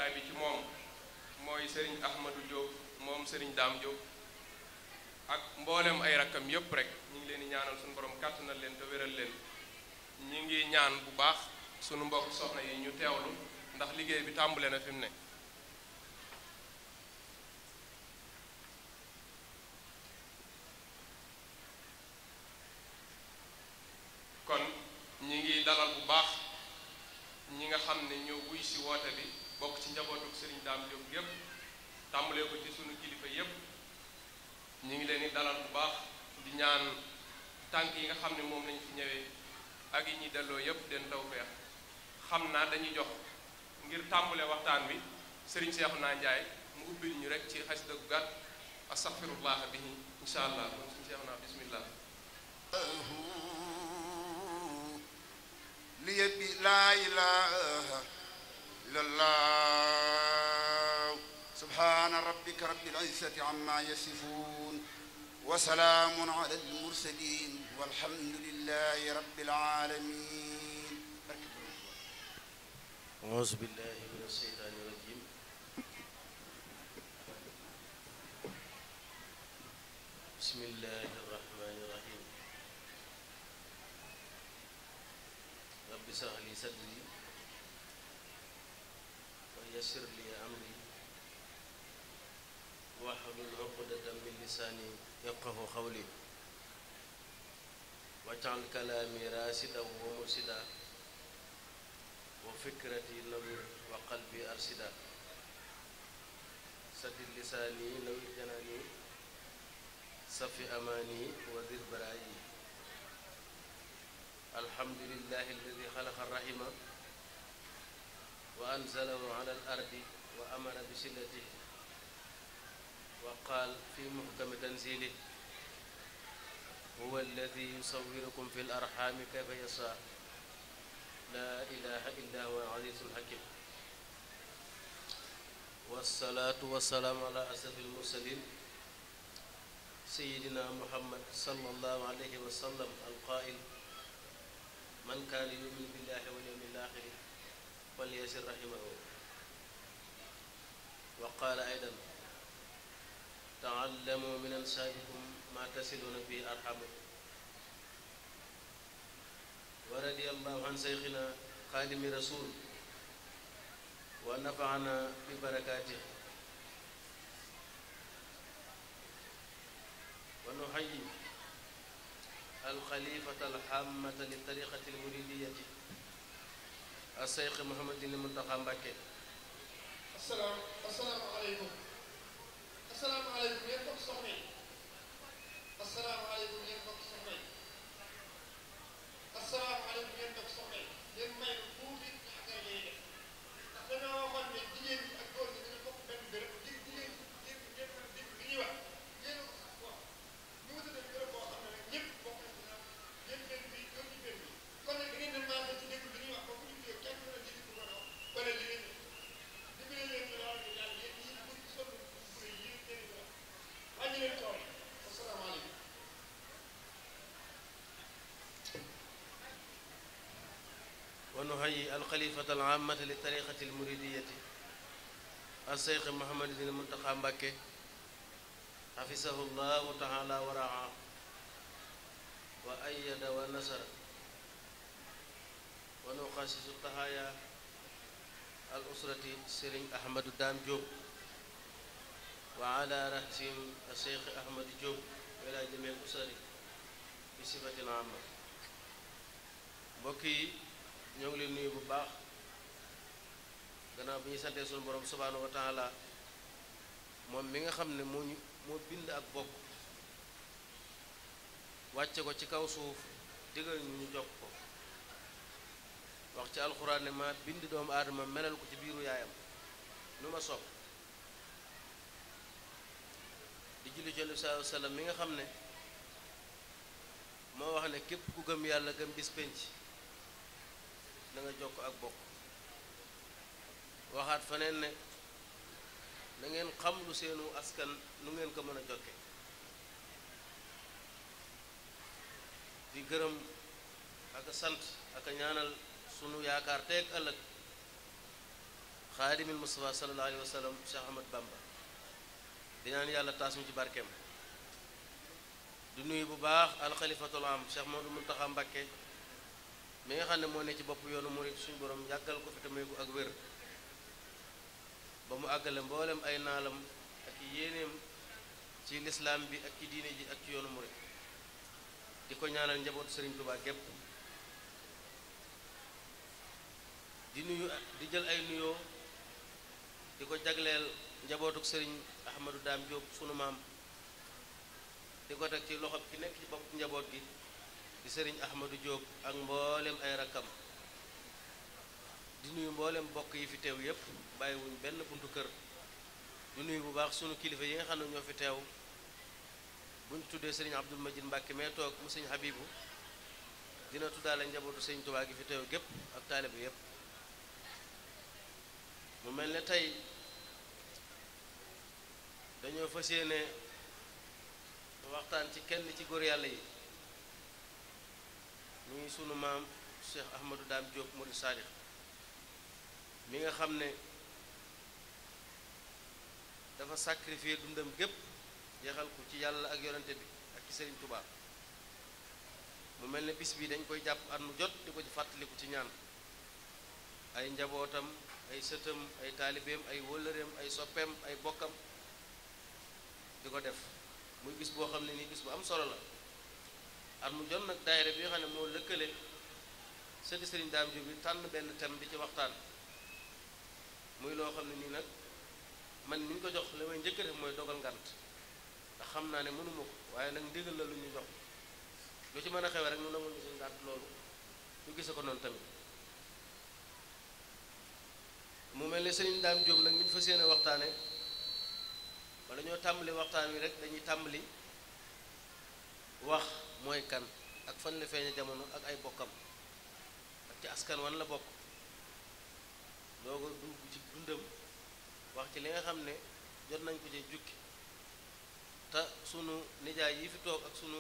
jotaay bi ci moom mooy sëriñ Ahmadou Diop moom sëriñ Daam Diop ak mboolem ay rakkam yépp rek ñu ngi leen di ñaanal suñu borom kàttanal leen te wéral leen ñu ngi ñaan bu baax sunu mbokk soxna yi ñu teewlu ndax liggéey bi tàmbule na fi mu ne kon ñi ngi dalal bu baax ñi nga xam ne ñoo wuy si woote bi bokk ci njabootu sëriñ Daam Diop yépp tàmbulee ko ci sunu kilifa yépp ñi ngi leen di dalal bu baax di ñaan tànk yi nga xam ne moom lañ fi ñëwee ak yi ñuy delloo yépp den tawfeex xam naa dañuy jox ngir tàmbule waxtaan wi sëriñ Seexuna Njaay mu ubbil ñu rek ci xasida gu gàtt astaghfirullah bihi insha allah kon sëriñ Seexuna bismillah liya bi laa ilaha illallah subhana rabbika rabbil izzati amma yasifun wa salaamun ala al mursalin walhamdulillahi rabbil alamin. auzu billahi mina shaytaani rajim. bismillahi rahmani rahim. rabbi shrah li sadri wa yassir li amri wahlul uqdatan min lisani yafqahu qawli waj'al kalami rasidan wa mursida wa fikrati nawwir wa qalbi arsida saddid lisani nawwir janani safi amani wa dhir barayi alhamdulillahi alladi xalaqa rahima wa anzalahu ala al ardi wa amara bi silatihi wa qaal fi muhkami tanzilihi huwa alladi yusawwirukum fi l arxami kayfa yasha laa ilaha illa huwa al azizul hakim wassalaatu wassalaamu ala asrafi al mursalin sayyidina muhammad sallallahu alayhi wa sallam al qaa'il man kaana yu'minu billahi wal yawmil aaxiri falyasil rahimahu wa qaala aydan ta'allamu min ansaabikum ma tasiluna bihi arhamakum wa radiyallahu an seyxina xaadimi rasul wa nafaana bi barakaatihi wa nuhayyi alxalifata alxaamata li tariqati almuridiyati aseyx Muhammadin Muntaxa Mbàkke. assalaamu aleykum yéen bokk soxna yi assalaamu aleykum yéen bokk soxna yi assalaamu aleykum yéen bokk soxna yi yéen may tuuti ñu àggale lay def ndax dañoo waxoon ne jigéen ñi ak góor ñi dañu bokk benn béréb jigéen li ñuy wax yéen a ko wax ñu wutal leen béréb boo xam ne nag ñëpp bokk nañ ci naan yéen benn bi yow ñu benn bi kon nag da ngeen di maase ci déglu li ñuy wax ba bu ñu jógee kenn mën a dégg bu ko doon wala li ngeen dimbali leen ñu lool ñu yàlla yéen ñi bu sonn bu yi ngeen di wax wàññi leen tool yi asalaamaaleykum. wa nuhayyi alxalifata alaamata li tariqati almuridiyati aseyx Muhammadin Muntaxa Mbàkke xafisahu llahu taala wa raa wa ayyada wa nasara wa nuxassisu taxaaya al usrati sëriñ Ahmadu Daam Diop wa ala rahsim aseyx Ahmadu Diop wa ila jamii usari bi sifatin amma. mbokk yi ñoo ngi leen nuyu bu baax gannaaw bi ñu santee suñu borom subhaanahu wa taala moom mi nga xam ne moo bind ak bokk wàcce ko ci kaw suuf digal ñu jokk ko wax ci alxuraan ne ma bind doomu aadama melal ko ci biiru yaayam nu ma sopp di julli ci Nabi sallallahu alayhi wa sallam mi nga xam ne moo wax ne képp ku gëm yàlla gëm bis penc na nga jokk ak bokk waxaat faneen ne na ngeen xam lu seenu askan nu ngeen ko mën a jokke di gërëm ak sant ak ñaanal sunu yaakaar teeg ëllëg xaadimil Mustafa sallallahu alayhi wa sallam Cheikh Ahmad Bamba di ñaan yàlla taas ñu ci barkeem. di nuyu bu baax alxalifatul am Cheikh Modou Mountakha Mbacké mi nga xam ne moo ne ci bopp yoonu murid suñu borom yàggal ko fi te may ko ak wér ba mu àggale mboolem ay naalam ak yéeneem ci lislaam bi ak ci diine ji ak ci yoonu murid di ko ñaanal njabootu Serigne Touba gépp di nuyu di jël ay nuyoo di ko jagleel njabootuk Serigne Ahmadou Dame Diop sunu maam di ko teg ci loxo ki nekk ci bopp njaboot gi di Serigne Ahmadou Diop ak mboolem ay rakkam di nuyu mboolem bokk yi fi teew yépp bàyyiwuñ benn buntu kër di nuyu bu baax sunu kilifa yi nga xam ne ñoo fi teew buñ tuddee Serigne Abdoul Majid Mbacke mee toog mu Serigne Habibou dina tuddaale njabootu Serigne Touba gi fi teew gépp ak taalibe yépp mu mel ne tey dañoo fas yéene waxtaan ci kenn ci góor yàlla yi muy sunu maam Cheikh Ahmadou Dame Diop Murid Sadikh mi nga xam ne dafa sacrifier dundam gépp jeexal ko ci yàlla ak yonente bi ak ci Serigne Touba mu mel ne bis bi dañ koy jàpp at mu jot di ko ci fàttaliku ci ñaan ay njabootam ay sëtam ay taalibeem ay wëllëreem ay soppeem ay bokkam di ko def muy bis boo xam ne nii bis bu am solo la at mu jot nag daayira bi nga xam ne moo lëkkale sëti Serigne Dame Diop bi tànn benn thème di ci waxtaan muy loo xam ne nii nag man ni ñu ko jox li may njëkk a def mooy dogal ngant ndax xam naa ne mënuma ko waaye nag ndigal la lu ñu jox lu ci mën a xewe rek nu nangul ñu si ngant loolu ñu gise ko noonu tamit mu mel ne Serigne Dame Diop nag mi ñu fas yéene waxtaane wala ñoo tàmbali waxtaan wi rek dañuy tàmbali wax mooy kan ak fan la feeñe jamono ak ay bokkam ak ci askan wan la bokk dooga dugg ci dundam wax ci li nga xam ne jot nañ ko ci jukki te sunu nijaay yi fi toog ak sunu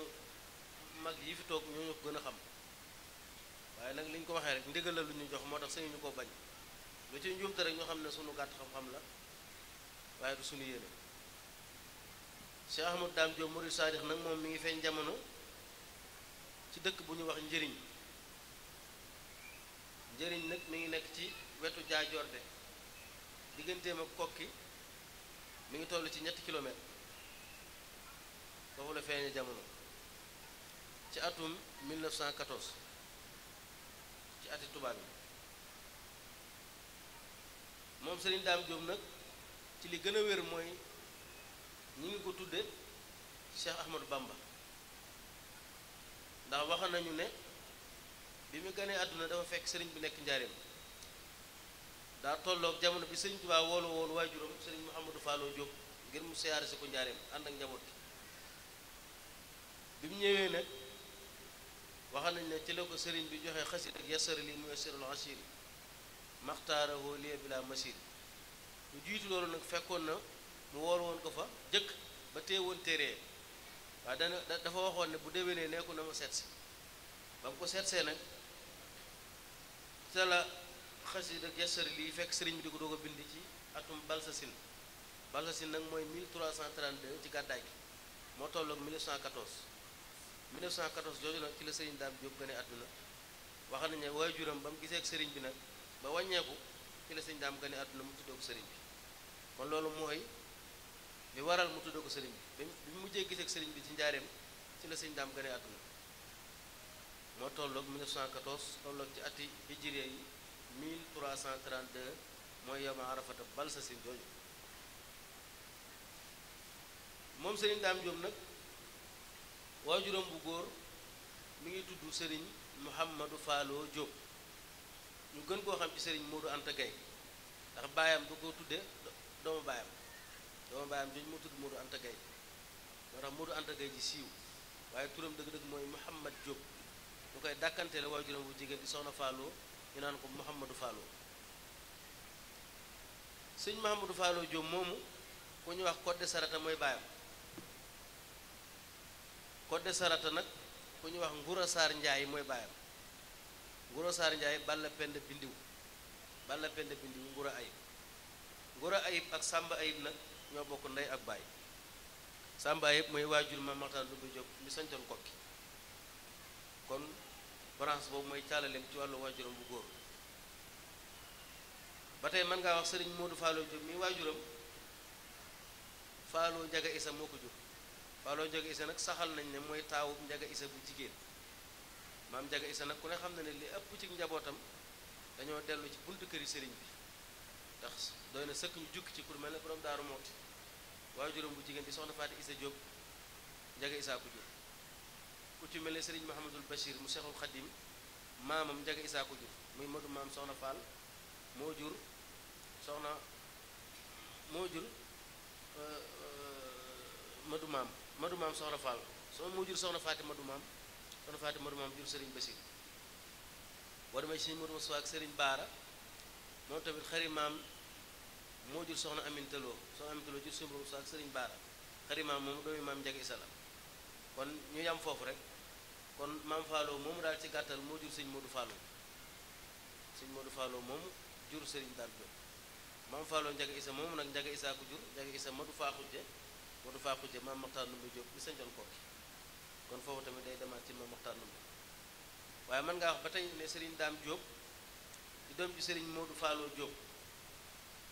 mag yi fi toog ñoo ñu ko gën a xam waaye nag li ñu ko waxee rek ndigal la lu ñu jox moo tax sañu ñu ko bañ lu ci njuumte rek ñoo xam ne sunu gàtt xam-xam la waaye du sunu yéene Cheikh Ahmadou Dame Diop Murid Sadikh nag moom mi ngi feeñ jamono ci dëkk bu ñu wax njëriñ njëriñ nag mi ngi nekk ci wetu Jaajorde digganteem ak Kokki mi ngi toll ci 3 kilomètres foofu la feeñe jamono ci atum 1914 ci ati tubaab yi moom Serigne Dame Diop nag ci li gën a wér mooy ñi ngi ko tudde Cheikh Ahmadou Bamba ndax wax nañu ne bi mu ganee àdduna dafa fekk sëriñ bi nekk njaareem daa tolloog jamono bi sëriñ Tuubaa woolu waajuram sëriñ Mouhamadou Fallou Diop ngir mu siyaare si ko njaareem ànd ak njaboot gi bi mu ñëwee nag wax nañ ne ci la ko sëriñ bi joxe xasit ak yasar li mu yasirul asir maxtaarahoo lie bi la masir lu jiitu loolu nag fekkoon na mu wool woon ko fa jëkk ba teewoon téere waaye dafa waxoon ne bu déwénee nekku na ma seetsi ba mu ko seetsee nag te la xasida ak yasar lii fekk sëriñ bi di ko doog a bind ci atum balsasin nag mooy 1332 ci gàddaay gi moo tolloog 1914 jooju nag ci la sëriñ Dame Diop gane àdduna wax nañ ne waajuram ba mu gisee ak sëriñ bi nag ba wàññeeku ci la sëriñ Dame gane àdduna mu tuddoo ko sëriñ bi kon loolu mooy li waral mu tuddoo ko sëriñ bi bi mu mujjee gisee ak sëriñ bi ci njaareem ci la sëriñ Dame gane àdduna moo tolloog 1914 tolloog ci ati hijriya yi 1332 mooy yawma arafata balsasin jooju moom sëriñ Dame Diop nag waajuram bu góor mi ngi tudd sëriñ Mouhamadou Fallou Diop ñu gën koo xam ci sëriñ Modou Anta Gueye ndax baayam du ko tudde doomu baayam jooju moo tudd Modou Anta Gueye moo tax Modou Anta Gueye ji siiw waaye turam dëgg-dëgg mooy Mouhamad Diop ñu koy dàkkante la waajuram bu jigéen di soxna Fallou ñu naan ko Mouhamadou Fallou sëñ Mouhamadou Fallou Diop moomu ku ñu wax Codé Sarata mooy baayam Codé Sarata nag ku ñu wax Ngura Saar Njaay mooy baayam Ngura Saar Njaay Balla Penda Bindiw Ngura ay Ayib ak Samba Ayib nag ñoo bokk ndey ak baay. Samba Ayib mooy waajur Maam Maxtaar Ndumbe Jóob mi sañcoon Kokki kon branche boobu mooy caalaleem ci wàllu waajuram bu góor. ba tey mën ngaa wax sëriñ Modou Fallou Diop mi waajuram Fallou Njaga Isa moo ko jur. Fallou Njaga Isa nag saxal nañ ne mooy taawub Njaga Isa bu jigéen. maam Njaga Isa nag ku ne xam na ne li ëpp ci njabootam dañoo dellu ci buntu këri sëriñ bi ndax doy na sëkk ñu jukki ci kur mel ne borom Daaru Mooti waajuram bu jigéen di soxna Faati Isa Diop Njaga Isa ko jur. ku ci mel ne sëriñ Mahamadul Bachir mu Seexul Xadim maamam Njaga Isa ko jur muy Madu maam soxna Fall moo jur Madu maam soxna Fall moo jur soxna Faati Madu maam soxna Faati Madu maam jur sëriñ Bachir. boo demee ci Madu Musaa ak sëriñ Baara moom tamit xari maam moo jur soxna Amintaloo jur sëriñ Musaa ak sëriñ Baara xari maam moomu doomi maam Njaga Isa la kon ñu yam foofu rek kon maam Fallou moomu daal ci gàttal moo jur sëñ Modou Fallou moomu jur sëriñ Dame Diop maam Fallou Njaga Isa moomu nag Njaga Isa ko jur Njaga Isa Modou Faa Xujje maam Maxtaar Ndumbe Diop bi sañcoon Kokki kon foofu tamit day demaat ci maam Maxtaar Ndumbe waaye mën ngaa wax ba tey ne sëriñ Dame Diop di doom ci sëriñ Modou Fallou Diop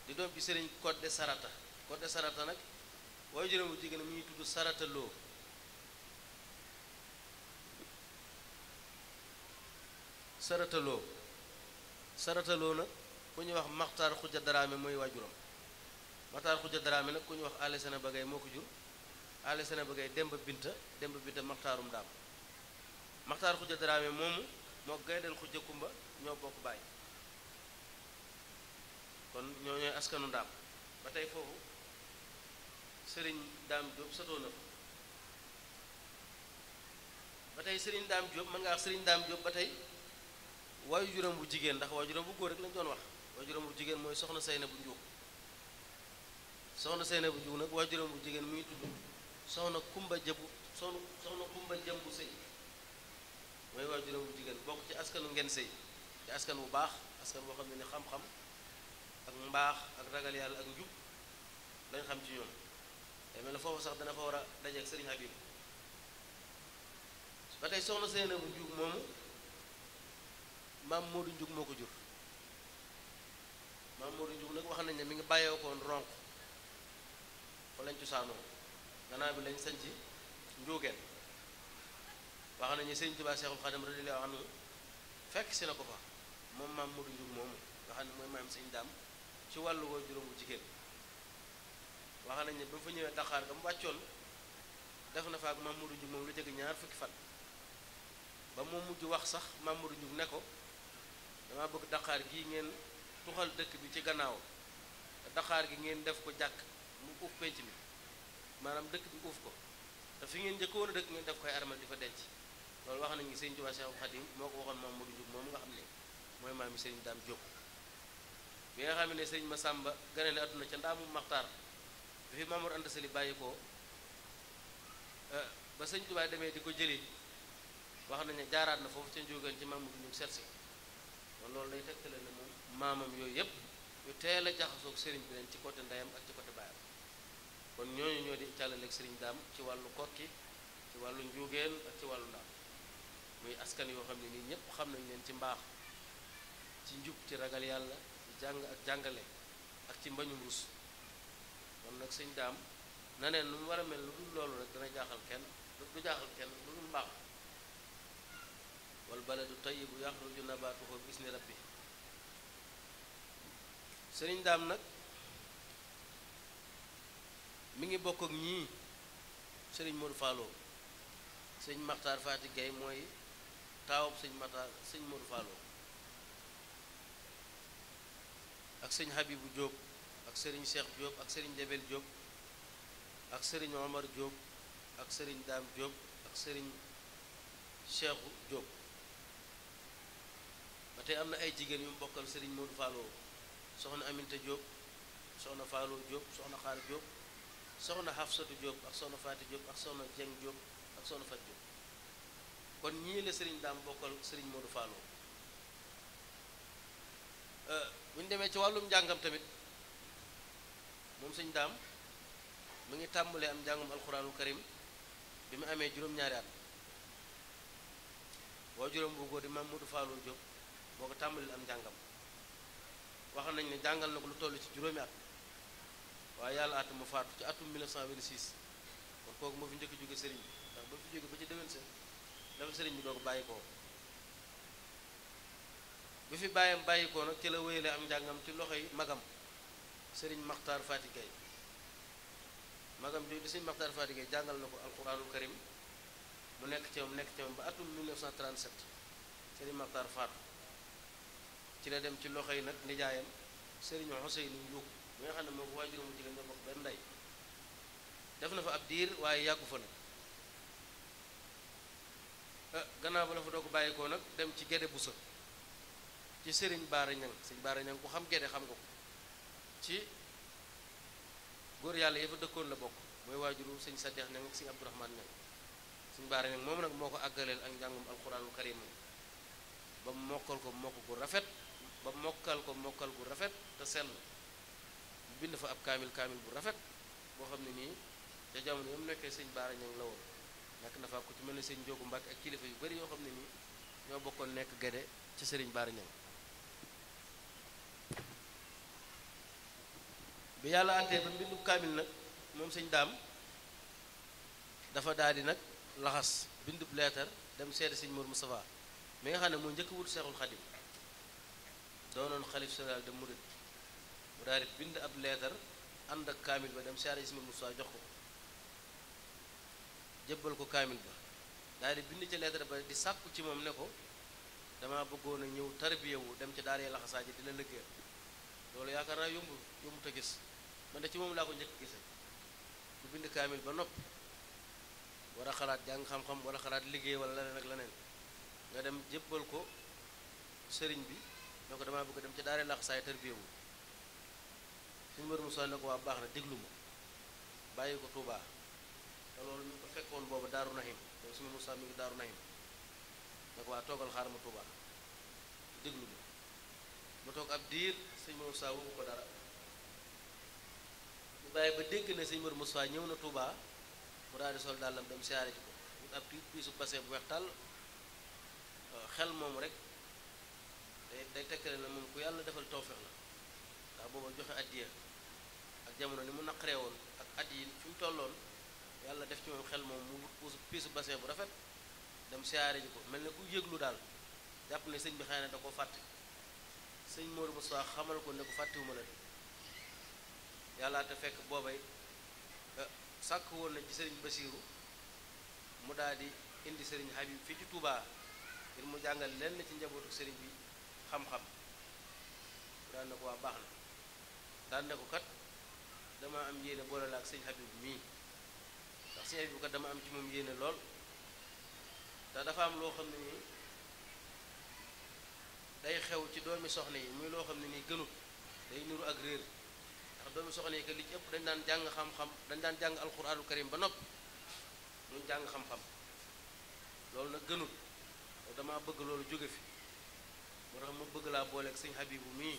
di doom ci sëriñ Codé Sarata nag waaye juróom bu jigéen mu ñuy tudd Sarata Lo Sarata Lo nag ku ñuy wax Maxtaar Xuja Daraame mooy waajuram Maxtaar Xuja Daraame nag ku ñuy wax Ale Sene Bagay moo ko jur Ale Sene Bagay Demba Binta Maxtaarum Daam Maxtaar Xuja Daraame moomu moo Gaydel Xuja Kumba ñoo bokk baay kon ñoo ñooy askanu Ndaam ba tey foofu sëriñ Daam Diop satoo na fa ba tey sëriñ Daam Diop mën nga wax sëriñ Daam Diop ba tey waajuram bu jigéen ndax waajuram bu góor rek lañu doon wax waajuram bu jigéen mooy soxna Seyna bu Njuug nag waajuram bu jigéen mu ngi tudd soxna Kumba Jëmbu Sëy mooy waajuram bu jigéen bokk ci askanu Ngeen Sëy ci askan bu baax askan boo xam ne ni xam-xam ak mbaax ak ragal yàlla ak njub lañ xam ci ñoom day mel ne foofu sax dana fa war a dajeek sëriñ Habib ba tey soxna Seyna bu Njuug moomu maam Modou Njuug moo ko jur maam Modou Njuug nag wax nañ ne mi ngi bàyyee koon ronk fa lañ cosaanoo gannaaw bi lañ sañ ci njuugeen wax nañ ne sëriñ Tuubaa Seexul Xadim radiyallaahu anhu fekk si na ko fa moom maam Modou Njuug moomu nga xam ne mooy maam sëñ Daam ci wàllu woo juróomu jigéen wax nañ ne ba mu fa ñëwee Dakar ga mu wàccoon def na fa ak maam Modou Njuug moom lu jege ñaar fukki fan ba moo mujj wax sax maam Modou Njuug ne ko dama bëgg Dakar gii ngeen tuxal dëkk bi ci gannaaw te Dakar gi ngeen def ko jàkk mu uuf penc mi maanaam dëkk bi uuf ko te fi ngeen njëkkoon a dëkk ngeen def koy armal di fa denc loolu wax nañu sëñ Tuubaa Seexul Xadiim moo ko waxoon maam Modou Njuug moom nga xam ne mooy maam yi sëriñ Daam Diop bi nga xam ne sëriñ Masamba gane ne àdduna ca Ndaamu Maxtaar bi fi Mamour Anta Sali bàyyi ko ba sëñ Tuubaa demee di ko jëli wax nañ ne jaaraat na foofu ca njóogaan ci maam Modou Njuug seet si kon loolu day tegtale ne moom maamam yooyu yépp ñu teel a jaxasoog sëriñ bi leen ci côté ndeyam ak ci côté baayam kon ñooñu ñoo di càllaleeg sëriñ Daam ci wàllu kokki ci wàllu njuugeen ak ci wàllu ndaam muy askan yoo xam ne nii ñépp xam nañ leen ci mbaax ci njub ci ragal yàlla ci jàng ak jàngale ak ci mbañum rus kon nag sëñ Daam na neen nu mu war a mel lu dul loolu rek dana jaaxal kenn du jaaxal kenn lu dul mbaax wal baladu tayyibu yaxruju nabaatuhu bi isni rabbi sëriñ Daam nag mi ngi bokk ak ñii sëriñ Modou Fallou sëñ Maxtaar Faati Gay mooy taawub sëñ Modou Fallou ak sëñ Habibu Diop ak sëriñ Cheikh Diop ak sëriñ Jabel Diop ak sëriñ Omar Diop ak sëriñ Daam Diop ak sëriñ Cheikhu Diop ba tey am na ay jigéen yu mu bokkal sëriñ Modou Fallou soxna Aminta Diop soxna Fallou Diop soxna Xaar Diop soxna Hafsatu Diop ak soxna Faati Diop ak soxna Jeng Diop ak soxna Fat Diop kon ñii la sëriñ Daam bokkal sëriñ Modou Fallou bu ñu demee ci wàllum njàngam tamit moom sëñ daam mu ngi tàmbalee am njàngum alxuraanul karim bi mu amee juróom-ñaari at boo juróom bu góor di maam Modou Fallou Diop boo ko tàmbalil am njàngam wax nañ ne jàngal na ko lu toll ci juróomi at waaye yàlla at mu faatu ci atum 1926 kon kooku moo fi njëkk jóge sëriñ bi ndax ba fi jóge ba ci déwén sa dafa sëriñ bi doo ko bàyyi koo bi fi bàyyam bàyyi koo nag ci la wéyale am njàngam ci loxoy magam sëriñ Maxtaar Faati Gay magam jooju di sëriñ Maxtaar Faati Gay jàngal na ko alquranul karim mu nekk ci moom ba atum 1937 sëriñ Maxtaar faatu ci la dem ci loxo yi nag nijaayam sëriñ Xuseynu Yuuk mi nga xam ne moo ko waajur mu jigéen ñoo bokk benn ndey def na fa ab diir waaye yàggu fa nag gannaaw ba la fa doo ko bàyyi ko nag dem ci Gédé Buso ci sëriñ Baara Ñang sëriñ Baara Ñang ku xam Gédé xam nga ko ci góor yàlla ya fa dëkkoon la bokk mooy waajuru sëñ Sadeex Ñang ak sëñ Abdourahmaan Ñang sëñ Baara Ñang moom nag moo ko àggaleel ak njàngum alxuraanul karim ba mokkal ko mokk gu rafet ba mokkal gu rafet te sell bu bind fa ab kaamil bu rafet boo xam ne nii ca jamono yam nekkee sëñ Baara Ñang la woon nekk na fa ku ci mel ne sëñ Njóogu Mbàkke ak kilifa yu bari yoo xam ne nii ñoo bokkoon nekk Gédé ci sëriñ Baara Ñang bi yàlla àttee ba mbindu kaamil nag moom sëñ daam dafa daal di nag laxas bindub leetar dem seede sëñ Mor Moustapha mi nga xam ne moo njëkk wut Seexul Xadim doonoon xalif général de Mouride mu daal di bind ab leetar ànd ak kaamil ba dem seede sëñ Mor Moustapha jox ko jébbal ko kaamil ba daal di bind ci leetar ba di sàkku ci moom ne ko dama bëggoon a ñëw tarbiyewu dem ci daaree laxasaaji di la liggéeyal loolu yaakaar naa yombu te gis man de ci moom laa ko njëkk gise ku bind kaamil ba noppi war a xalaat jàng xam-xam wala xalaat liggéey wala leneen ak leneen nga dem jébbal ko sëriñ bi ne ko damaa bëgg dem ci daaree laxasaay tarbiyewu suñu mbër Musaa ne ko waa baax na déglu ma bàyyi ko Tuubaa te loolu ñu ko fekkoon boobu Daaru Nahim loolu suñu Musaa mi ngi Daaru Nahim ne ko waa toogal xaar ma Tuubaa déglu ma mu toog ab diir sëñ Mor Moussa waxu ko dara mu bàyyi ba dégg ne sëñ Mor Moussa ñëw na Touba mu daal di sol dàllam dem siyaare ji ko wut ab piisu bassin bu weex tàll xel moomu rek day tekkale na moom ku yàlla defal tawfeex la ndax booba joxe addiya ak jamono ni mu naqaree woon ak at yi fi mu tolloon yàlla def ci moom xel moom mu wut piisu bassin bu rafet dem siyaare ji ko mel ne ku yëglu daal jàpp ne sëñ bi xëy na da koo fàtte sëñ Modou Moussa xamal ko ne ko fàttewuma la de yàlla te fekk boobay sàkk woon na ci sëriñ Basiiru mu daal di indi sëriñ Habib fii ci Touba ngir mu jàngal lenn ci njabootu sëriñ bi xam-xam daan na ko waa baax na daan ne ko kat dama am yéene boole la ak sëñ Habib mii ndax sëñ Habib kat dama am ci moom yéene lool te dafa am loo xam ne nii day xew ci doomi soxna yi muy loo xam ne nii gënut day niru ak réer ndax doomi soxna yi que li ci ëpp dañ daan jàng xam-xam dañ daan jàng alxuraanul karim ba noppi muy jàng xam-xam loolu nag gënut dama bëgg loolu jóge fi moo tax ma bëgg laa booleeg sëñ Habibu mii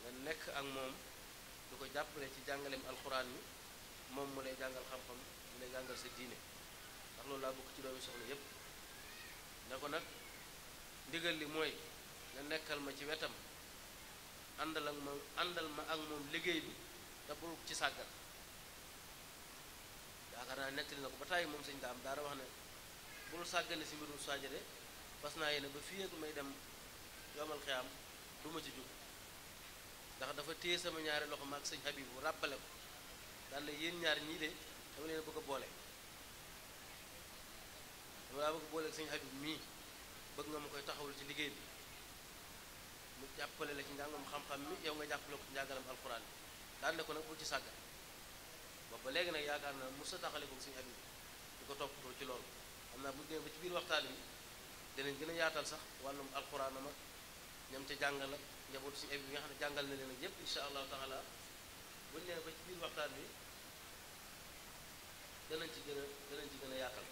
nga nekk ak moom du ko jàppale ci jàngaleem alxuraan mi moom mu lay jàngal xam-xam mu lay jàngal sa diine ndax loolu laa bëgg ci doomi soxna yépp ne ko nag ndigal li mooy nga nekkal ma ci wetam àndal ma ak moom liggéey bi te bul ci sàggat yaakaar naa nettali na ko ba tàyyi moom sëñ daam daara wax ne bul sàggane si mbirum Sadio fas naa yéene ba fii ak may dem yomal xiyaam du ma ci jóg ndax dafa téye sama ñaari loxo ma ak sëñ Habibu ràbbale ko daal ne yéen ñaar ñii de dama leen bëgg a boole dama laa bëgg a boole ak sëñ Habib mii bëgg nga ma koy taxawul ci liggéey bi mu jàppale la ci njàngam xam-xam mi yow nga jàppale ko ci njàngalam alxuraan bi daal ne ko nag bul ci sàggal boobu ba léegi nag yaakaar na mos a taxale ko sëñ Habib di ko toppatoo ci loolu xam naa bu ñu demee ba ci biir waxtaan wi dinañ gën a yaatal sax wàllum alxuraanam ak ñam ca jàngal ak njabootu sëñ Habib bi nga xam ne jàngal na leen ak yépp insha allahu taala bu ñu demee ba ci biir waxtaan wi danañ ci gën a yaatal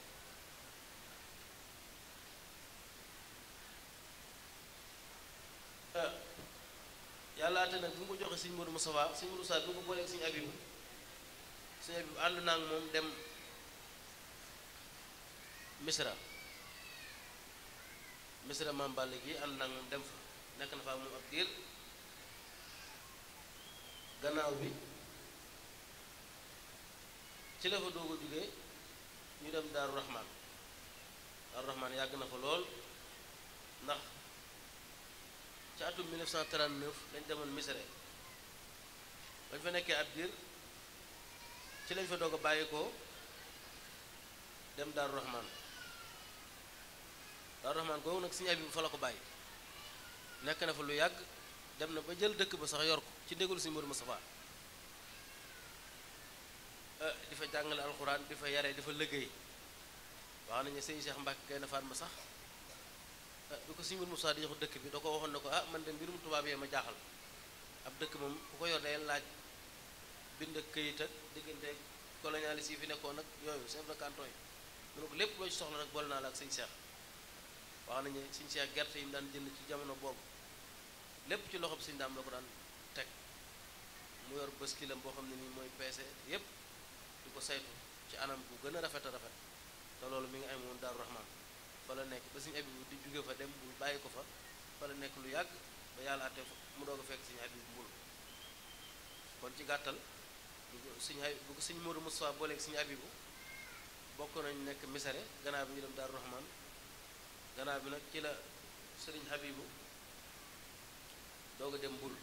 yàlla yàllaate nag bi mu ko joxe sëñ Modou Moustapha sëñ Modou Moustapha bi mu ko booleeg sëñ Abibu ànd naa ak moom dem Misra Maam Balla gi ànd naa ak moom dem fa nekk na fa moom ab diir gannaaw bi ci la fa doog a jógee ñu dem Daaru Rahman yàgg na fa lool ndax ci atum 1939 lañ demoon Misra bañ fa nekkee ab diir ci lañ fa doog a bàyyi ko dem Daaru Rahman googu nag Sëñ Abibu fa la ko bàyyi nekk na fa lu yàgg dem na ba jël dëkk ba sax yor ko ci ndégul Sëñ Modou Moustapha di fa jàngale alxuraan di fa yare di fa liggéey wax nañu sëñ Cheikh Mbacke Gaynde Fatma sax bi ko Sëñ Modou Moustapha di jox dëkk bi da ko waxoon ne ko man de mbirum tubaab yee ma jaaxal ab dëkk moom ku ko yor day laaj bind ak këyit ak diggante colonialiste yi fi nekkoon nag yooyu chef de canton yi mu ne ko lépp loo ci soxla rek boole naa la ak sëñ Cheikh wax nañu sëñ Cheikh gerte yi mu daan jënd ci jamono boobu lépp ci loxob sëñ Daam la ko daan teg mu yor bës kilam boo xam ne nii mooy peese yépp di ko saytu ci anam bu gën a rafet te loolu mi ngi am woon Daaru Rahman fa la nekk ba sëñ Abibu di jóge fa dem bul bàyyi ko fa la nekk lu yàgg ba yàlla àtte mu doog a fekk sëñ Abibu mbul kon ci gàttal bu ko sëñ Modou Moustapha booleeg sëñ Abibu bokk nañ nekk Misere gannaaw bi ñu dem Daaru Rahman gannaaw bi nag ci la sëriñ Habibu doog a dem mbul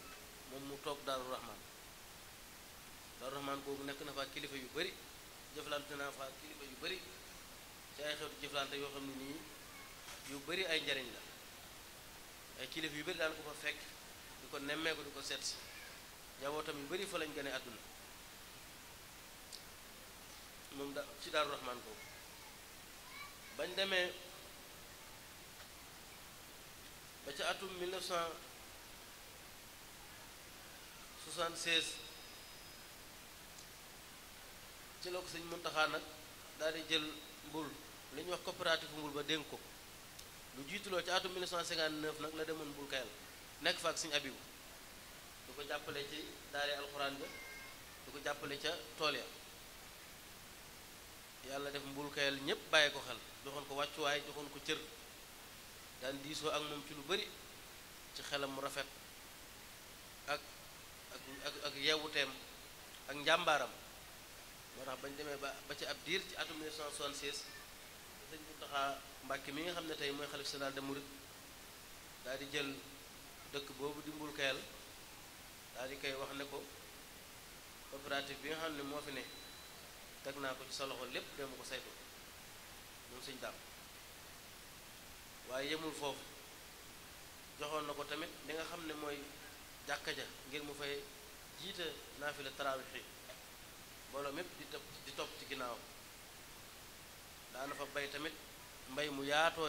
moom mu toog Daaru Rahman googu nekk na fa kilifa yu bari jëflante naa fa kilifa yu bari ci ay xeetu jëflante yoo xam ne nii yu bari ay njariñ la ay kilifa yu bari daan ko fa fekk di ko nemmeeku di ko seet si njabootam yu bari fa lañ gane àdduna moom ci Daaru Rahman googu bañ demee ba ca atum 1976 ci la ko sëñ Muntaxa nag daal di jël mbul li ñuy wax coopérative mbul ba dénk ko lu jiituloo ci atum 1959 nag la demoon mbul kayal nekk fa ak sëñ Abibu du ko jàppale ci daare alxuraan ja du ko jàppale ca tool ya yàlla def mbul kayal ñépp bàyyi ko xel joxoon ko wàccuwaay joxoon ko cër daan diisoo ak moom ci lu bari ci xelam mu rafet ak yeewuteem ak njàmbaaram moo tax bañ demee ba ci ab diir ci atum 1976 sëñ Muntaxa Mbàkke mi nga xam ne tey mooy xalif général des mourides daal di jël dëkk boobu di mbul kayal daal di koy wax ne ko coopérative bi nga xam ne moo fi ne teg naa ko ci sa loxo lépp dema ko saytu moom sëñ Daam waaye yemul foofu joxoon na ko tamit li nga xam ne mooy jàkka ja ngir mu fay jiite naafila tarawih yi mbooloo mépp di topp ci ginnaawam daana fa bay tamit mbay mu yaatoo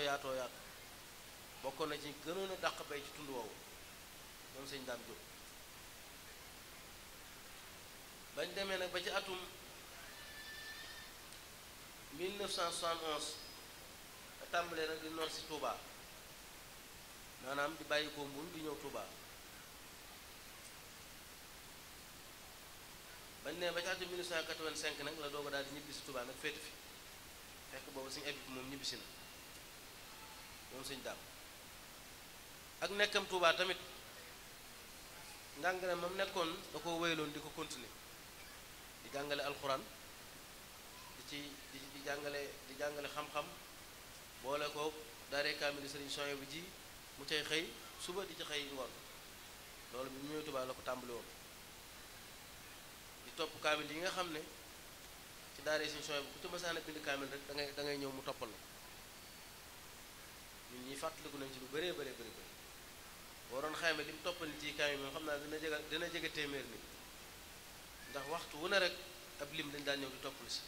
bokkoon na ci gënoon a dàq bay ci tund woowu moom sëñ Daam Jóob bañ demee nag ba ci atum 1971 tàmbalee nag di noor si Touba maanaam di bàyyi ko mbul di ñëw Touba bañ ne ba ci atum 1985 nag la doog a daal di ñibbi si Touba nag féete fi fekk boobu sëñ Abibu moom ñibbisi na moom sëñ Daam ak nekkam Touba tamit njàngale moom nekkoon da ko wéyaloon di ko continuer di jàngale alxuraan di jàngale xam-xam boole ko daaree kaamil sëriñ Souhaïbou ji mu cay xëy suba di ci xëy ngoon loolu bi mu ñëwee Touba la ko tàmbali woon di topp kaamil yi nga xam ne ci daaree sëriñ Souhaïbou ku ci mësaana bind kaamil rek da ngay ñëw mu toppal la ñun ñi fàttaliku nañ ci lu bëree bëri waroon xayma li mu toppal ci kaamil moom xam naa dina jege téeméer nit ndax waxtu wu ne rek ab lim dañ daan ñëw di toppal si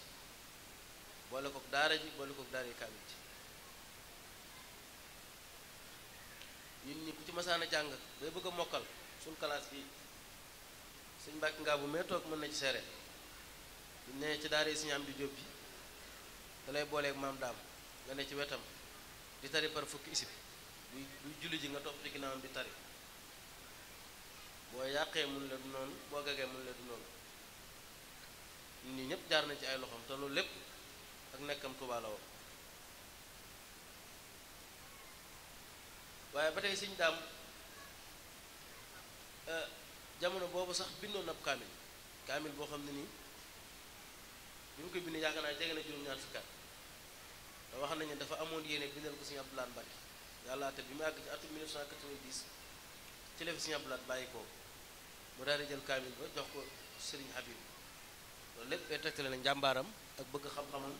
boole kook daara ji boole kook daara yi kaamil ji ñun ñi ku ci masaan a jàng day bëgg a mokkal suñ classe bi sëñ Mbàkke ngaa bu mee toog mën na ci seere ñu ne ci daara yi Sëñ Amdi Jóob ji da lay booleeg maam daam nga ne ci wetam di tari par fukki isib buy julli ji nga topp ci ginnaawam di tari boo yàqee mun la du noonu boo gagee mun la du noonu nit ñi ñëpp jaar nañ ci ay loxoom te loolu lépp ak nekkam Tuubaa la woon waaye ba tey sëñ daam jamono boobu sax bindoon ab kaamil boo xam ne nii bi mu koy bind yaakaar naa jege na juróom-ñaar fukki at te wax nañu dafa amoon yéene bindal ko sëñ Abdou Lahad Mbacké yàlla te bi mu àgg ci atum 1990 ci la fi sëñ Abdou Lahad bàyyi ko mu daal di jël kaamil ba jox ko Serigne Habib loolu lépp day tegtale na njàmbaaram ak bëgg xam-xamam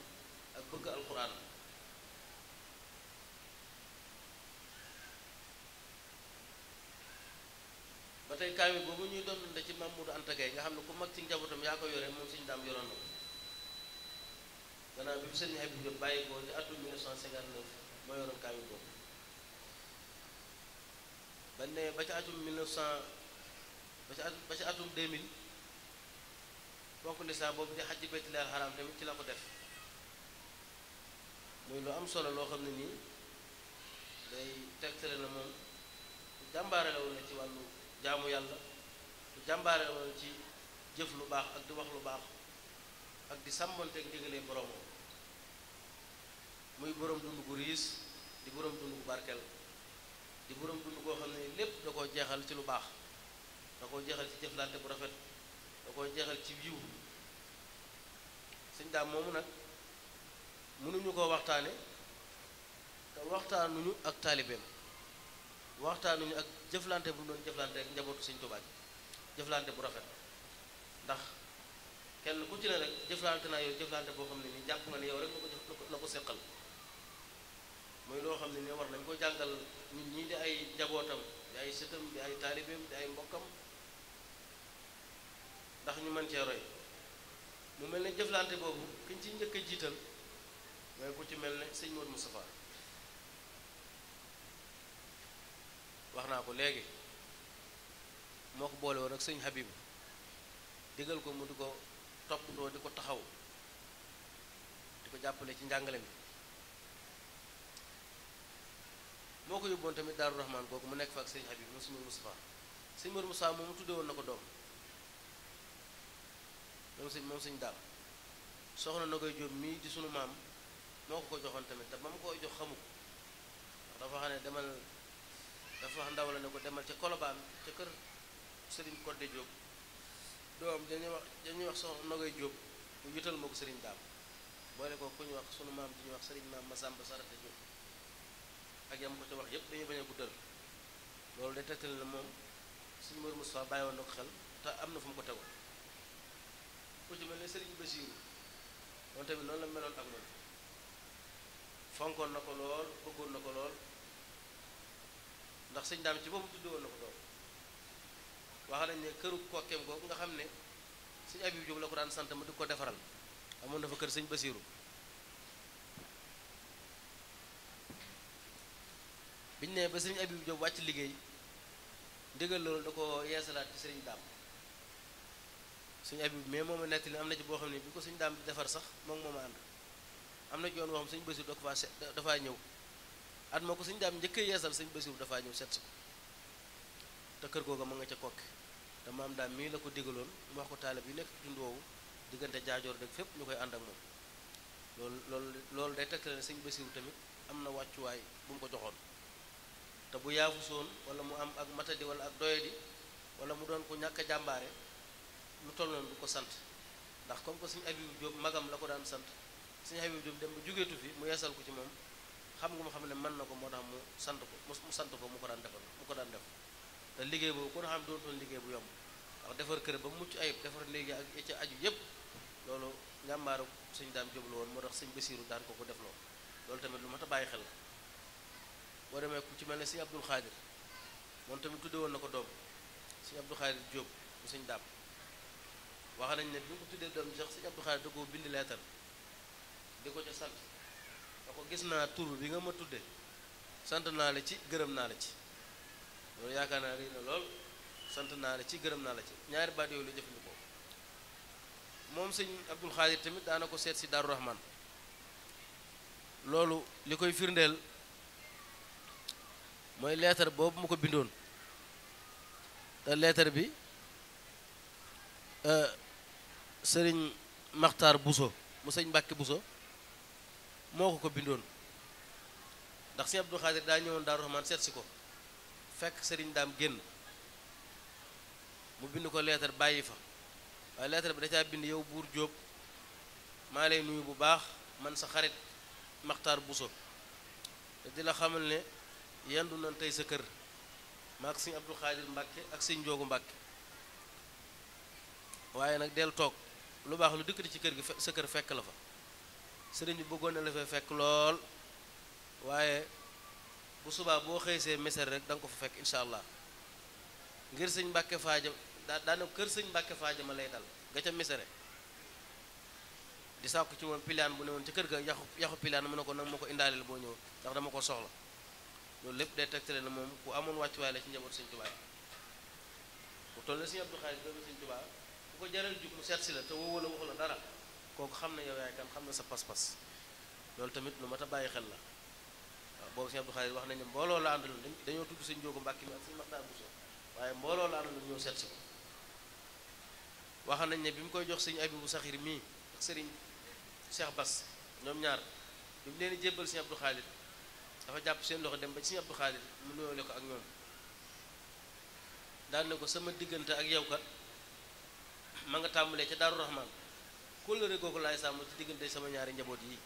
ak bëgg alxuraan ba tey kaamil boobu ñuy doon da ci Mamadou Anta Gaye nga xam ne ku mag ci njabootam yaa ko yore moom suñu daam yoroon na ko gannaaw bi mu Serigne Habib Diop bàyyi ko ci atum 1959 moo yoroon kaamil boobu ba ne ba ci atum 1900 ba ci atum 2000 bonk lislaam boobu di xajji baytullaahil xaraam tamit ci la ko def muy lu am solo loo xam ne nii day tegtale na moom jàmbaare la woon na ci wàllu jaamu yàlla jàmbaare la woon ci jëf lu baax ak di wax lu baax ak di sàmmonteeg ndigalee boromam muy borom dund gu riis di borom dund gu barkeel di borom dund koo xam ne lépp da koo jeexal ci lu baax da koo jeexal ci jëflante bu rafet da koo jeexal ci yiw sëñ daam moomu nag mënuñu koo waxtaane te waxtaanuñu ak taalibeem waxtaanuñu ak jëflante bu mu doon jëflante ak njabootu sëñ Tuubaa jëflante bu rafet ndax kenn ku ci ne rek jëflante naa yow jëflante boo xam ne ni jàpp nga ne yow rek la ko seqal muy loo xam ne ni war nañ ko jàngal nit ñi di ay njabootam di ay sëtam di ay taalibeem di ay mbokkam ndax ñu mën cee roy mu mel ne jëflante boobu kiñ ci njëkk a jiital mooy ku ci mel ne sëñ Modou Moustapha wax naa ko léegi moo ko boole woon ak sëñ Habib digal ko mu di ko toppatoo di ko taxaw di ko jàppale ci njàngale mi moo ko yóbboon tamit Daaru Rahman kooku mu nekk fa ak sëñ Habib moom sëñ Modou Moustapha sëñ Modou Moustapha moom mu tuddee woon na ko doom moom sëñ daam soxna na koy jóob mii di sunu maam moo ko joxoon tamit te ba mu koy jox xamu ko ndax dafa xam ne demal dafa wax ndaw la ne ko demal ca Kolobaan ca kër Serigne Codé Diop doom dañuy wax soxna na koy jóob mu yutal ma ko Serigne daam boole ko ku ñu wax sunu maam di ñuy wax Serigne maam Masamba Sarata Diop ak yam ko ca wax yépp dañuy bañ a guddal loolu day tegtal na moom suñu Mor Moustapha bàyyi woon na ko xel te am na fu mu ko tegoon ku ci mel ne Serigne Bassirou moom tamit noonu la meloon ak moom fonkoon na ko lool bëggoon na ko lool ndax sëñ daam ci boobu tudde woon na ko doom wax nañ ne këru kokkeem googu nga xam ne sëñ Habib Diop la ko daan sant ma di ko defaral amoon na fa kër sëñ Bassirou biñu ne ba sëñ Habib Diop wàcc liggéey ndigal loolu da ko yeesalaat ci sëriñ daam sëñ Habib mais mooma nettali am na ci boo xam ne bi ko sëñ daam di defar sax moom mooma ànd am na ci yoon woo xam sëñ Bassirou dafaa ñëw at moo ko sëñ daam njëkkee yeesal sëñ Bassirou dafaa ñëw set si ko te kër googa ma nga ca kokki te maam daam mii la ko digaloon mu wax ko taalib yi nekk tund woowu diggante jaajoor dëgg fépp ñu koy ànd ak moom loolu day tegtale ne sëñ Bassirou tamit am na wàccuwaay bu mu ko joxoon te bu yaafusoon wala mu am ak matadi wala ak doyadi wala mu doon ko ñàkk a jàmbaare lu toll noonu du ko sant ndax comme que sëñ Habib Diop magam la ko daan sant sëñ Habib Diop dem ba jógeetu fi mu yeesal ko ci moom xam nga mu xam ne mën na ko moo tax mu sant ko mu ko daan defal mu ko daan def te liggéey boobu kon xam doon liggéey bu yomb ndax defar kër ba mucc ayib defar léegi ak ci aju yépp loolu njàmbaaru sëñ daam Diop la woon moo tax sëñ Bassirou daan ko def loolu tamit lu mat a bàyyi xel la boo demee ku ci mel ne sëñ Abdul Xaadir moom tamit tudde woon na ko doom sëñ Abdul Xaadir Diop bu sëñ daam wax nañ ne bi ko tuddee doom sax sëñ Abdul Xaadir da ko bind leetar di ko ca sant da ko gis naa tur bi nga ma tudde sant naa la ci gërëm naa la ci loolu yaakaar naa rëy na lool sant naa la ci gërëm naa la ci ñaari baat yooyu la jëfandikoo moom sëñ Abdul Xaadir tamit daana ko seet si Daaru Rahman loolu li koy firndeel mooy leetar boobu mu ko bindoon te lettre bi sëriñ Maxtaar Buso mu sëñ Mbàkke Buso moo ko bindoon ndax sëñ Abdou Khadir daa ñëwoon Daaru Rahmaan seet si ko fekk sëriñ daam génn mu bind ko lettre bàyyi fa waaye lettre bi da caa bind yow buur Jóob maa lay nuyu bu baax man sa xarit Maxtaar Buso te di la xamal ne yendu nañ tey sa kër maak sëñ Abdou Khadir Mbàkke ak sëñ Njoogu Mbàkke waaye nag del toog lu baax lu dikkati ci kër gi sa kër fekk la fa sëriñ bi bëggoon na la fa fekk lool waaye bu subaa boo xëysee meser rek da nga ko fa fekk incha allah ngir sëñ Mbàkke Faaja daana kër sëñ Mbàkke Faaja ma lay dal ga ca mesere di sàkku ci moom pilaan bu ne woon ci kër ga yaxu pilaan mu ne ko nag ma ko indaaleel boo ñëw ndax dama ko soxla loolu lépp day tegtale na moom ku amoon wàccuwaay la ci njaboot sëñ Tuubaa bu toll na sëñ Abdou Khadir doomu sëñ Tuubaa ku ko jaral jug mu seet si la te woo la waxu la dara kooku xam na yow yaay kan xam na sa pas-pas loolu tamit lu mat a bàyyi xel la waaw boobu sëñ Abdou Khadir wax nañ ne mbooloo la àndaloon dañoo tudd sëñ Njoogu Mbàkke mi ak sëñ Maxtaar Buso waaye mbooloo la àndaloon ñëw seet si ko wax nañ ne bi mu koy jox sëñ Abibu Saxir mii ak sëriñ Cheikh Bass ñoom ñaar bi mu leen di jébbal sëñ Abdou Khadir dafa jàpp seen loxo dem ba ci sëñ Abdou Khadir mu nuyoole ko ak ñoom daan ne ko sama diggante ak yow kat ma nga tàmbalee ca Daaru Rahmaan kóllëre googu laay sàmm ci diggante sama ñaari njaboot yi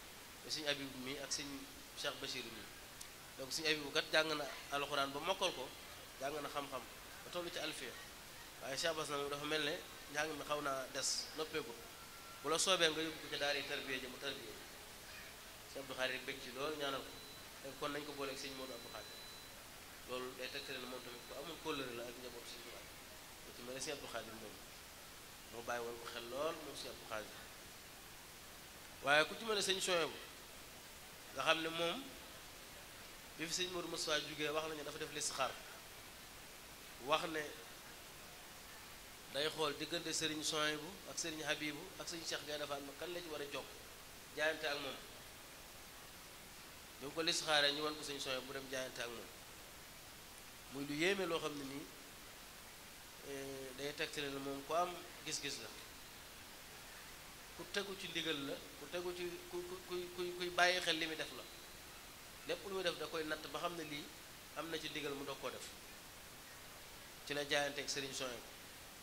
sëñ Abibu mi ak sëñ Cheikh Bachir mi donc sëñ Abibu kat jàng na alxuraan ba mokkal ko jàng na xam-xam ba tollu ci alfiya waaye Cheikh Bass na moom dafa mel ne njàng mi xaw naa des noppeeku bu la soobee nga yóbbu ko ca daara tarbiya ja mu tarbiya sëñ Abdou Khadir rek bëgg ci loolu ñaanal ko te kon nañ ko booleeg sëñ Modou Abdou Khadir loolu day tegtale ne moom tamit ku amul kóllëre la ak njaboot sëñ Tuubaa lu ci mel ne sëñ Abdou Khadir moom moo bàyyi woon ko xel lool moom sëñ Abdou Khadir waaye ku ci mel ne sëñ Souhaïbou nga xam ne moom bi fi sëñ Modou Moustapha jógee wax nañu dafa def listixaar wax ne day xool diggante sëriñ Souhaïbou ak sëriñ Habibou ak sëriñ Cheikh Gaïndé Fatma kan la ci war a jokk jaayante ak moom bi mu ko listixaaree ñu wan ko sëriñ Souhaïbou bu dem jaayante ak moom muy lu yéeme loo xam ne nii day tegtale ne moom ku am gis-gis la ku tegu ci ndigal la ku tegu ci kuy bàyyi xel li muy def la lépp lu muy def da koy natt ba xam ne lii am na ci ndigal mu doog koo def ci la jaayante ak sëriñ Souhaïbou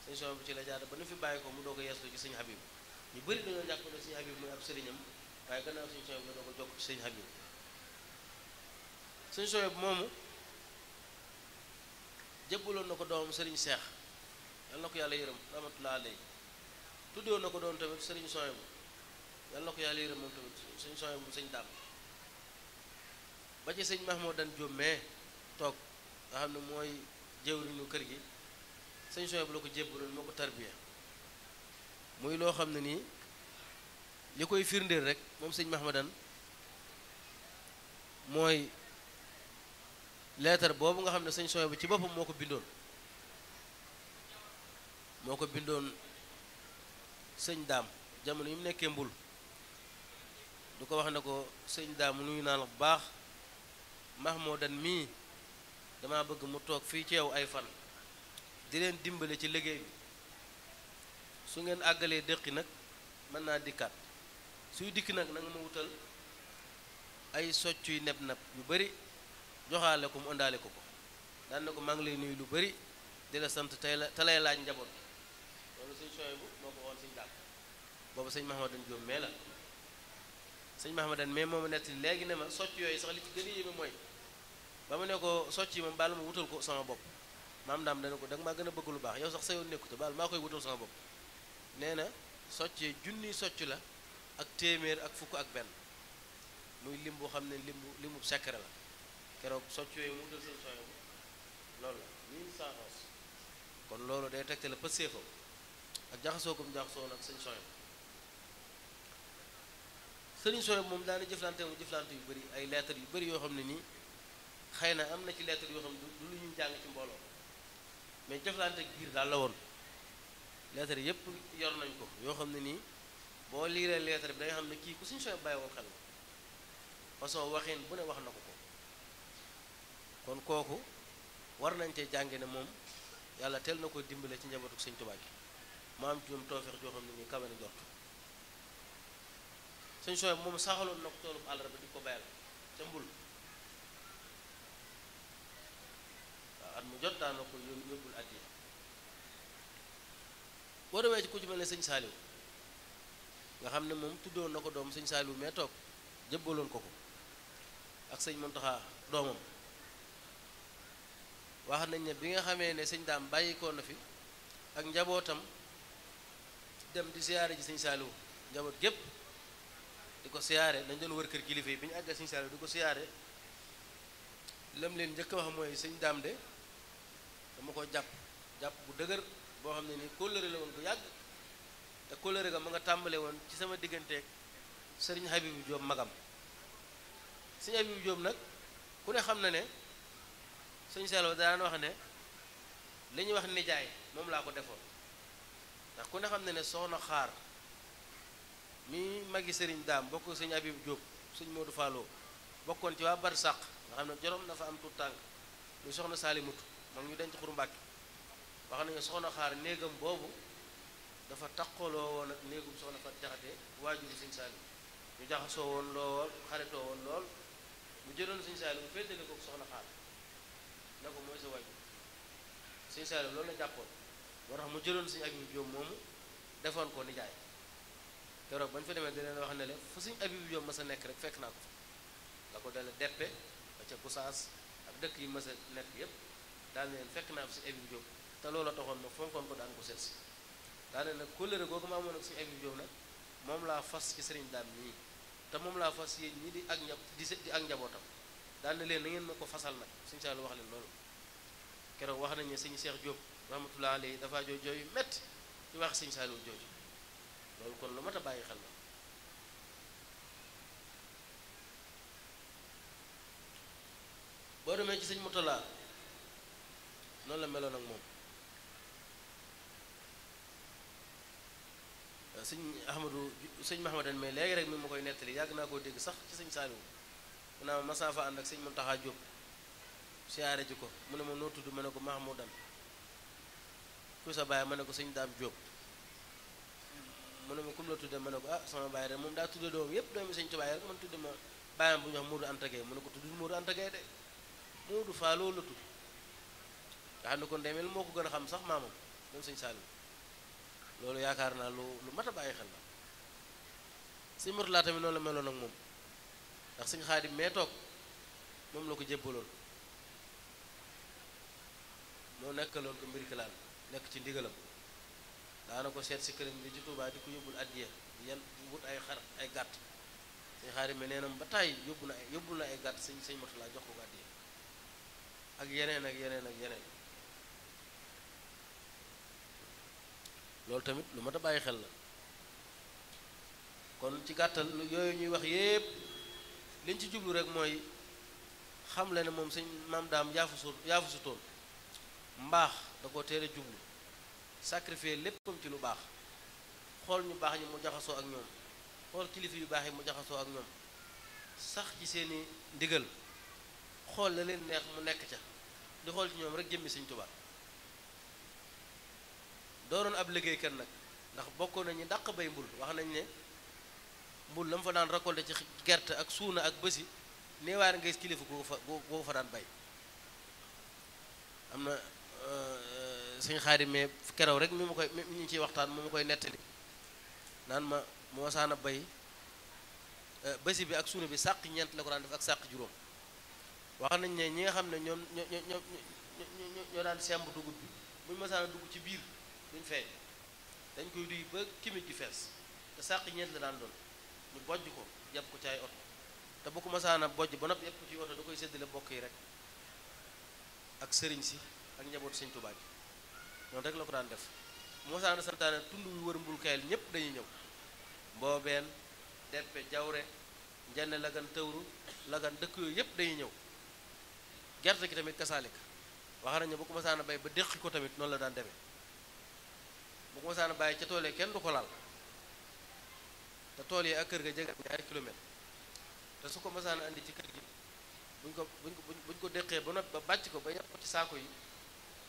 sëñ Souhaïbou ci la jaada ba nu fi bàyyi ko mu doog a yeeslu ci sëñ Habib ñu bëri dañoo jàpp ne sëñ Habib muy ab sëriñam waaye gannaaw sëñ Souhaïbou la doog a jokk ci sëñ Habib sëñ Souhaïbou moomu jébbaloon na ko doomam sëriñ Seex yal na ko yàlla yërëm rahmatullahi alayhi tuddoon na ko doon tamit sëriñ Souhaïbou yal na ko yàlla yërëm moom tamit sëñ Souhaïbou sëñ daam ba ci sëñ Mahmoudan Diop mais toog nga xam ne mooy jëwriñu kër gi sëñ Souhaïbou la ko jébbaloon moo ko tarbiya muy loo xam ne nii li koy firndeel rek moom sëñ Mahmoudan mooy leetar boobu nga xam ne sëñ Souhaïbou ci boppam moo ko bindoon sëñ daam jamono yi mu nekkee mbul du ko wax ne ko sëñ daam nuyu naa la bu baax Mahmoudan mii dama bëgg mu toog fii ci yow ay fan di leen dimbale ci liggéey bi su ngeen àggalee dëkki nag mën naa dikkaat suy dikk nag nanga ma wutal ay socc yu neb-neb yu bari joxaale ko mu ëndaale ko daan na ko maa ngi lay nuyu lu bari di la sant te lay laaj njaboot loolu sëñ Souhaïbou moo ko woon sëñ daam boobu sëñ Mahmoudan Diop mais la sëñ Mahmoudan mais mooma nettali léegi ne ma socc yooyu sax li ci gën a yéeme mooy ba mu ne ko socc yi moom baal ma wutal ko sama bopp maam daam dana ko da nga maa gën a bëgg lu baax yow sax sa yoon nekkute baal maa koy wutal sama bopp nee na socc yi junniy socc la ak téeméer ak fukk ak benn muy lim boo xam ne limu secret la keroog socc yooyu mu wutal sëñ Souhaïbou loolu la 1111 kon loolu day tegte la pëseefam ak jaxasoo ko mu jaxasoo nag sëñ Souhaïbou moom daana jëflante yu bëri ay lettres yu bëri yoo xam ne nii xëy na am na ci lettres yoo xam ne du lu ñuy jàng ci mbooloo mais jëflante biir daal la woon lettres yépp yor nañ ko yoo xam ne nii boo liiree lettre bi da nga xam ne kii ku sëñ Souhaïbou bàyyi woon xel la façon waxin bu ne wax na ko kon kooku war nañ cee jànge ne moom yàlla teel na ko dimbale ci njabootu sëñ Tuubaa gi mu am ci ñoom tawfeex joo xam ne nii kawe na njort sëñ sooy moom saxaloon na ko toolub àllarba di ko bayal ca mbul waaw at mu jot daan na ko yóbbul addiya boo demee ci ku ci mel ne sëñ Saaliw nga xam ne moom tuddoon na ko doom sëñ Saaliw mee toog jëbbaloon ko ko ak sëñ Muntaxa doomam wax nañ ne bi nga xamee ne sëñ daam bàyyikoo na fi ak njabootam dem di siyaare ji sëñ Saaliw njaboot gépp di ko siyaare dañ doon wër kër kilifa yi bi ñu àggee sëñ Saaliw di ko siyaare lam leen njëkk wax mooy sëñ daam de dama ko jàpp bu dëgër boo xam ne ni kóllëre la woon bu yàgg te kóllëre ga ma nga tàmbale woon ci sama digganteeg sëriñ Habibu Jóob magam sëñ Habibu Jóob nag ku ne xam na ne sëñ Saaliw daan wax ne li ñuy wax nijaay moom laa ko defoon ndax ku ne xam ne ne soxna xaar mi magi sëriñ daam bokk sëñ Habibu Jóob sëñ Moodu Falloo bokkoon ci waa Barsàq nga xam ne jorom na fa am tuut tànk muy soxna Saalimutu moom ñu denc Xuru Mbàkke wax nañu soxna xaar néegam boobu dafa taqaloo woon ak néegum soxna Fat Jaxate waajuru sëñ Saaliw ñu jaxasoo woon lool xaritoo woon lool mu jëloon sëñ Saaliw mu féetale ko soxna xaar na ko mooy sa waajur sëñ Saaliw loolu la jàppoon moo tax mu jëloon sëñ Abibu Jóob moomu defoon ko nijaay keroog bañ fa demee di leen wax ne le fu sëñ Abibu Jóob ma sa nekk rek fekk naa ko fa la ko dale deppe ba ca Gusaas ak dëkk yi ma sa nekk yépp daal ne leen fekk naa fi sëñ Abibu Jóob te loolu la taxoon ma fonkoon ko daan ko seet si daal ne nag kóllëre googu ma amoon ak sëñ Abibu Jóob nag moom laa fas ci sëriñ daam ñii te moom laa fas yéen ñi di ak njabootam daal ne leen na ngeen ma ko fasal nag sëñ Saaliw wax leen loolu keroog wax nañ ne sëñ Seex Jóob rahmatullahi alayhi dafa jooy jooy yu métti ci wax sëñ Saaliw jooju loolu kon lu mat a bàyyi xel la boo demee ci sëñ Mutalla noonu la meloon ak moom sëñ Mahamadan mais léegi rek mi ma koy nettali yàgg naa koo dégg sax ci sëñ Saaliw mu naa ma masaa fa ànd ak sëñ Muntaxa Jóob siyaare ji ko mu ne ma noo tudd ma ne ko Mahamadan ku sa baay ma ne ko sëñ Daam Jóob mu ne ma kum la tudde ma ne ko ah sama baay rek moom daa tudde doom yépp doomi sëñ Tuubaa rek man tudde ma baayam bu ñu wax Moodu Anta Gay mu ne ko tudd Moodu Anta Gay de Moodu Faa loolu la tudd nga xam ne kon demel moo ko gën a xam sax maamam moom sëñ Saaliw loolu yaakaar naa lu mat a bàyyi xel la sëñ Murtala tamit noonu la meloon ak moom ndax sëñ Xaadim mee toog moom la ko jébbaloon moo nekkaloon ko mbir kilaan nekk ci ndigalam daana ko seet si këram bi ci Tuubaa di ko yóbbul addiya di yan wut ay xar ay gàtt sëñ Xaadim me neenam ba tàyyi yóbbul na ay gàtt sëñ Murtala jox ko addiya ak yeneen ak yeneen ak yeneen loolu tamit lu mat a bàyyi xel la kon ci gàttal yooyu ñuy wax yépp liñ ci jublu rek mooy xam le ne moom sëñ maam daam yaafusu toon mbaax da ko teel a jublu sacrifier léppam ci lu baax xool ñu baax ñi mu jaxasoo ak ñoom xool kilifa yu baax yi mu jaxasoo ak ñoom sax ci seeni ndigal xool la leen neex mu nekk ca di xool ci ñoom rek jëmmi sëñ Tuubaa dooroon ab liggéeykat nag ndax bokkoon nañu dàq bay mbul wax nañ ne mbul la mu fa daan récolté ci gerte ak suuna ak bësi neewaar nga gis kilifa gu fa daan bay am na sëñ Xaadim mais keroog rek mi ñu ciy waxtaan mu ma koy nettali naan ma moo saana bay bësi bi ak suuna bi sàq ñeent la ko daan def ak sàq juróom wax nañ ne ñi nga xam ne ñoo daan semb dugub bi buñu masaana dugg ci biir duñ feeñ dañ koy duy ba kimit gi fees te sàq ñeent la daan doon ñu bojj ko yàpp ko ci ay oto te bu ko masaana bojj ba noppi yàpp ko ci oto da koy séddale bokk yi rek ak sëriñ si ak njabootu sëñ Tuubaa gi noonu rek la ko daan def bu masaana santaane tund wi wër mbul kayel ñépp dañuy ñëw mboobeen deppe jawre njenne lagan tëwru lagan dëkk yooyu yépp dañuy ñëw gerte gi tamit kasaalika wax nañu bu ko masaana bay ba déqi ko tamit noonu la daan demee bu ko masaana bàyyi ca tool yi kenn du ko laal te tool yi ak kër ga jege ñaari kilomètre te su ko masaana andi ci kër gi buñ ko déqee ba noppi ba bàcc ko ba yàpp ko ci saako yi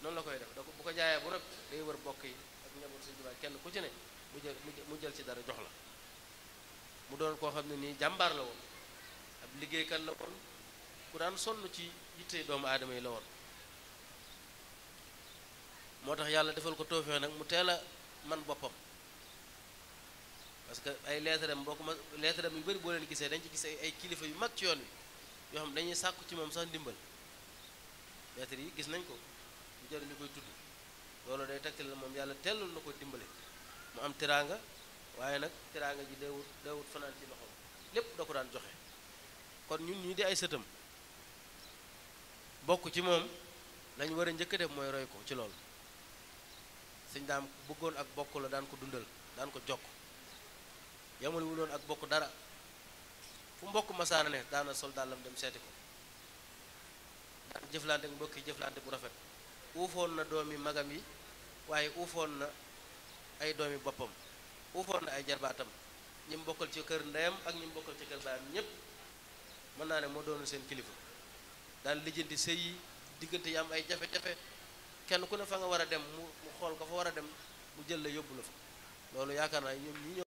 noonu la koy def da ko bu ko jaayee bu noppi day wër bokk yi ak njaboot Sëñ Tuubaa kenn ku ci ne mu jël ci dara jox la mu doon koo xam ne nii jàmbaar la woon ab liggéeykat la woon ku daan sonn ci yitte doomu aadama yi la woon moo tax yàlla defal ko tawfeex nag mu teel a man boppam parce que ay leetaram boo ko ma leetaram yu bari boo leen gisee dañ ci gis ay kilifa yu mag ci yoon wi yoo xam dañuy sàkku ci moom sax ndimbal leetar yi gis nañ ko bu jar ñu koy tudd loolu day tegtal la moom yàlla teelul na ko dimbale mu am teraanga waaye nag teraanga ji deewut fanaan ci loxoom lépp da ko daan joxe kon ñun ñii di ay sëtam bokk ci moom lañu war a njëkk a def mooy roy ko ci loolu sëñ daam bëggoon ak bokk la daan ko dundal daan ko jokk yamul wuloon ak bokk dara fu mbokk masaana ne daana sol dàllam dem seeti ko daan jëflante ak mbokk yi jëflante bu rafet uufoon na doomi magam yi waaye uufoon na ay doomi boppam uufoon na ay jarbaatam ñi mu bokkal ci kër ndeyam ak ñi mu bokkal ci kër baayam ñépp mën naa ne moo doon seen kilifa daal lijjanti sëy yi diggante yi am ay jafe-jafe kenn ku ne fa nga war a dem mu xool nga fa war a dem mu jël la yóbbu la fa loolu yaakaar naa ñoom ñi